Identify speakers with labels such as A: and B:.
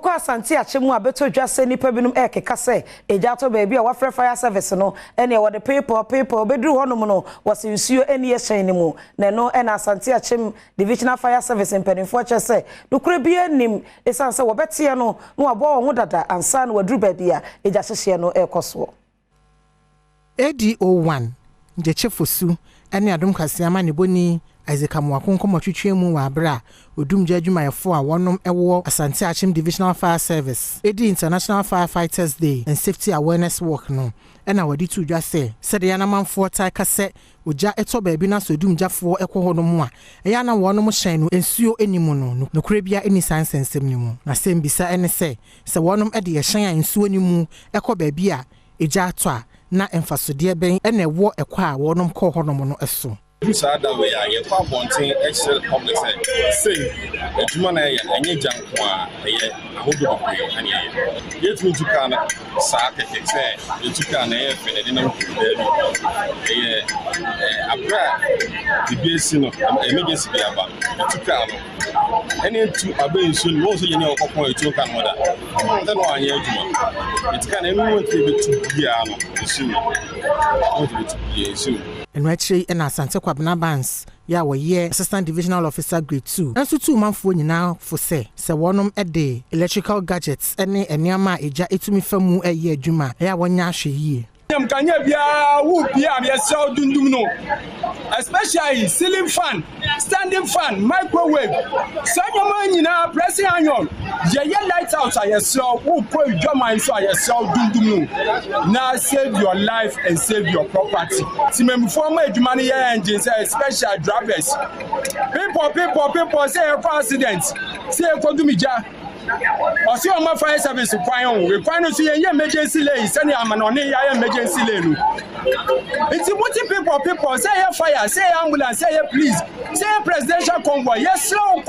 A: Yɛnkɔ Asante Akyem mu a bɛtɔ dwa sɛ nnipa binom ɛrekeka sɛ egya atɔ baabi a wɔafrɛ fire service no ɛne wɔde peepɔ peepɔ bɛduru hɔnom no, wɔse nsuo ani ɛhyɛn no mu. Na ɛno ɛna Asante Akyem Divisional Fire Service mpanimfoɔ kyerɛ sɛ nokorɛ biara nnim, ɛsiane sɛ wɔbɛteɛ no na wɔaboa wɔn ho dada ansa na wɔaduru baabi a egya hyehyeɛ no ɛrekɔ soɔ.
B: ADO1 Gyekye Fosu ne Adom Kaseɛ amanebɔni Isaac Amoako nkɔmmɔtwetwe mu wɔ abere a odumgya adwumayɛfoɔ a wɔnom wɔ Asante Akyem Divisional Fire Service edi International Firefighters Day and Safety Awareness Walk no, ɛna wɔde to dwa sɛ sɛdeɛ anamanfoɔ tae ka sɛ ogya ɛtɔ baabi na sɛ odumgyafoɔ ɛkɔ hɔ nom a, ɛyɛ ana wɔnom hyɛn no nsuo anim no, nokorɛ bia ɛni saa nsɛnsɛm no mu. Na sɛm bisa ɛne sɛ wɔnom de ɛhyɛn a nsuo no mu ɛkɔ baabi a egya atɔ a, na mfasodeɛ bɛn ɛna ɛwɔ ɛkɔ a wɔnom kɔɔ hɔnom no so?
C: Du saa da wei a, yɛkɔ abɔnten kyerɛ public sɛ sei adwuma no ɛyɛ no, ɛnyɛ gya nko a, ɛyɛ ahodoɔ bebree ɛne ɛyɛ. Yɛtumi tu kaa no saa kɛkɛ sɛ yɛtu kaa no ɛyɛ fɛ na ɛde nam kuro daabi. Ɛyɛ aberɛ a biribi asi no, emergency bi aba, yɛtu kaa no ɛne etu abɛ nsuo no. Wɔn nso yɛ ne ɔkɔpɔn etuo kaa no ho da sɛ na wanyɛ adwuma nti kaa no ɛmu wɔn ti bɛtu biara no nsuo mu, wɔn ti bɛtu biara nsuo mu.
B: Ɛno akyire yi ɛna Asante Kwabena Bans yɛ a wɔyɛ Assistant Divisional Officer Grade 2 nso tuu manfoɔ nyinaa fo sɛ wɔnom de electrical gadgets ne nneɛma a egya etumi fa mu ɛyɛ adwuma a, ɛyɛ a wɔnyɛ ahwɛ yie.
D: Kanea biara wo bia, yɛsrɛ wo, dundum no, especially ceiling fan, standing fan, microwave, saa nneɛma nyinaa, pressing iron, yɛyɛ light out a, yɛsrɛ wo, wokɔ adwaman so a, yɛsrɛ wo, dundum no na save your life and save your property. Timamufoɔ ma adwuma no yɛ engine sɛ special drivers people people people sɛ yɛkɔ accident, sɛ yɛkɔ dumigya, ɔsi ɔma fire service kwan o, kwan no so yɛnyɛ emergency lane sɛnea amanɔne yɛayɛ emergency lane no. Nti mo people people sɛ yɛ fire, sɛ yɛ ambulance, sɛ yɛ police, sɛ yɛ presidential convoy, yɛsrɛ wo kɔ.